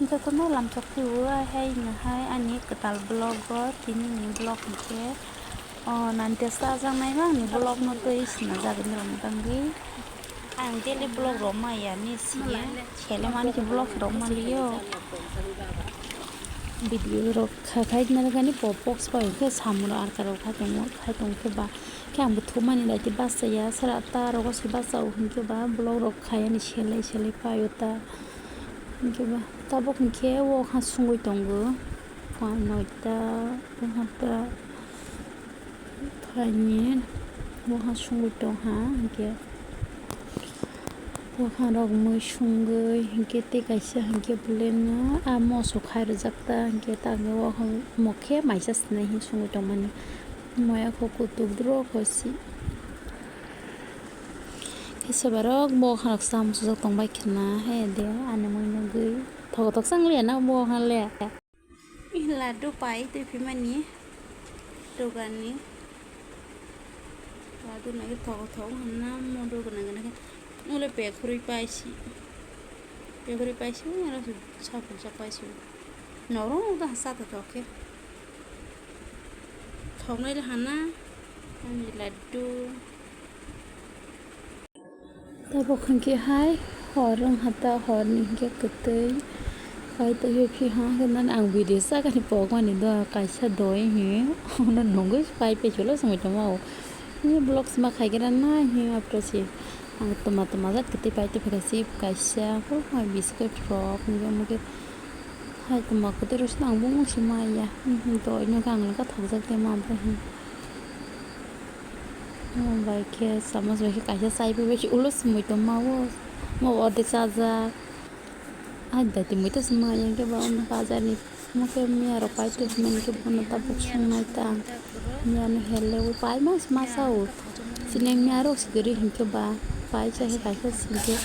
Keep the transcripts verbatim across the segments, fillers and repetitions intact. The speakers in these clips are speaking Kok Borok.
Jotono lamchok phio, hai no hai ani kwtal vlog o, tini ni vlog hwnkhe o nante chajaknai bangni vlog no twi sinajak ni rwng bangwi. Ang daily vlog rok maya ni sini sele mani khe vlog rok maliyo. Video rok kha khai na gani pop box bai khe samung rok arka rok khai tongo, khai tong khe ba khe ang bo thumani lai khe bachaya sara ta rogo se bachao hwnkhe ba vlog rok khai ani selai selai paio ta hwnkhe ba tabuk hwnkhe o ha sungwi tongo. Pha noita, o ha ta phaini, o ha sungwi tong ha, hwnkhe o ha rok mui sungwi, hwnkhe tei kaisa hwnkhe belai no a moso khai rwjak ta, hwnkhe ta hwnkhe o ha mokhe maisa sinai hwn sungwi tongmani. Moya kho kutuk duro kho si. Khe sobarok bo khanok sa muchujak tongbai khna, he de ani mui nugwi thokotok sang liya na bo khan le. Ih, laddu pai twi phimani dogan ni. Laddu nagi thokothok hwnna mo dogan nagi nagi. Mole pekhorwi paisi. Pekhorwi paisi, aro sapung sak paisi. Norok da sa thothok khe. Thoknai le hana ani laddu. Tabuk hwnkhe hai hor wng ha ta, horni hwnkhe kwtwi pai tongwi phi ha hwnkhe nani ang video sakani pokmani do kaisa doi hi ono nungwi pai pechulo swngwi tongma o. Ni vlog sima khaigra na hi apro si ang tuma tuma jat kwtwi pai tongphi kaisa, kaisa biscuit rok hwnkhe omo khe. Hai tongma kwtwi rwsino ang bumung se maya. Doi no khe ang le kha thokjak tei ma bai khe. Omo bai khe chamoch bai khe kaisa chai bai se ulo se muitu ma o. Mo ordek chajak. Hai dati muitu se maya khe ba bazar ni. Omo khe miya rok pai tongmani khe bono tabuk songnai ta. Miya no hel le pai ma se ma sa o. Chini miya rok se kwrwi hinkhe ba pai cha khe kaisa singkhe.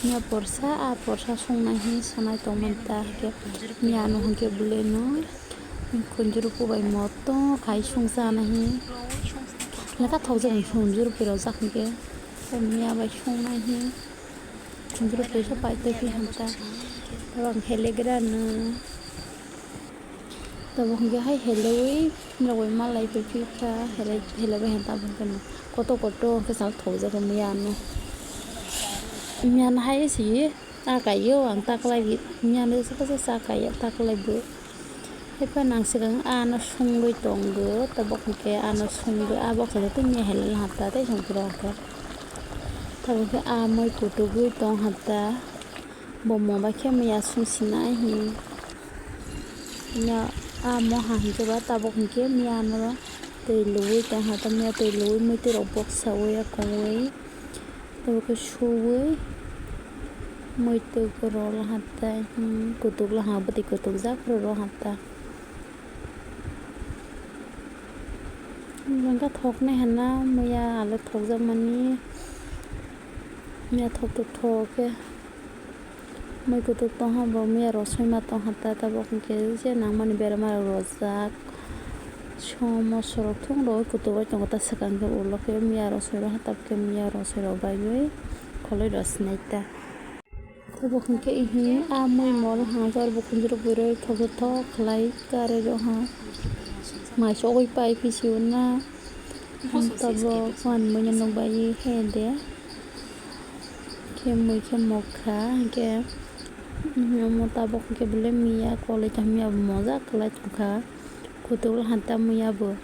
Miya porsa, a porsa songna hi sanai tongmani ta, hwnkhe miya ano hwnkhe bwlwino khunjuru kubai motom khai songsa na hi. Leka thokjak khunjuru pui rojak hwnkhe miya bai songna hi khunjuru puisa pai tongphi hamta. Tabang helegrano. Tabuk hwnkhe hai heleui norok bai malai phai phikha, helai helai bai hwnta aboni kono kotor kotor khe chal thokjak miya ano. Miya ano hai se a kaio ang taklai miya ano se kaisa cha kaiya taklai bo. Haiphano ang swkang ano sungwi tongo, tabuk hwnkhe ano sungwi a boksa joto miya helai hata tei songphuru hata. Tabuk khe a moi kutugwi tong hata. Bo mo bai khe miya sung sinai hi. Miya a mo ha hinkhe ba tabuk hinkhe miya ano twi luwi tong ha, miya twi luwi muitu rok boksawi ya kongwi. Tabuk khe suwi muitu rok hatai kutuk la ha bwtwi kutuk jak rw hatai. Bangkha thoknai hwnna muya ale thokjakmani. Muya thok thok thok khe mui kutuk tongha bo muya rosoi ma tongha ta tabuk hwnkhe je nangmani berma rok rojak. Somo sorok thung rok kutuk bai tongo ta swkang khe ulo khe muya rosoi rok ha tabuk khe muya rosoi rok baiwi kholoi rw sinai ta. Tabuk hwnkhe ihi a mui mol hwnjak bo khunjurok bwrwi thok thok khlai karwi rw ha. Mai sogwi pai phi sio na. Tabuk wan mui no nukbai khe de. Khe mui khe mokha hwnkhe omo tabuk hwnkhe belai miya koloi tong miya bo mojak kwlai tongkha. Kutuk hanta muya bo.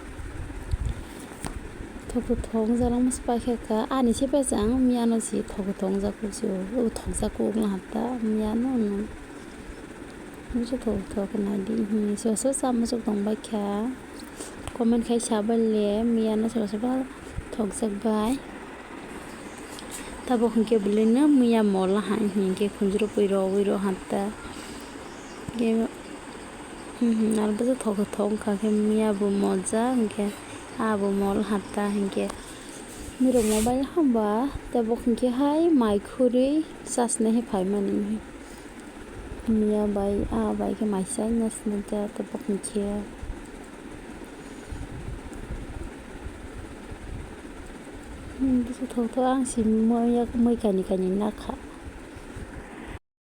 Thok thok jalangma se paikha kha. Ani se paisa ang miya no si thok thok jak si o. O thok jak kuk hanta miya no no. Misa thok thok nai di. Hmm, so so sa muchuk tong bai kha. Comment khai sa bai le miya no so so ba thok jak bai. Tabuk hwnkhe belai no miya mola hai hwnkhe khunjuru pui rogwi rw hanta. Khe, mhm, aro bwsa thok thok wngkha khe miya bo moja hwnkhe abo mol hata hwnkhe. Mirok mobile hamba tabuk hwnkhe hai mai khurwi chasna hai phaimani. Miya bai a bai khe mai chaina sinai ta tabuk hwnkhe. Hmm, bwsa thok thok ang si mui kani kani nakha.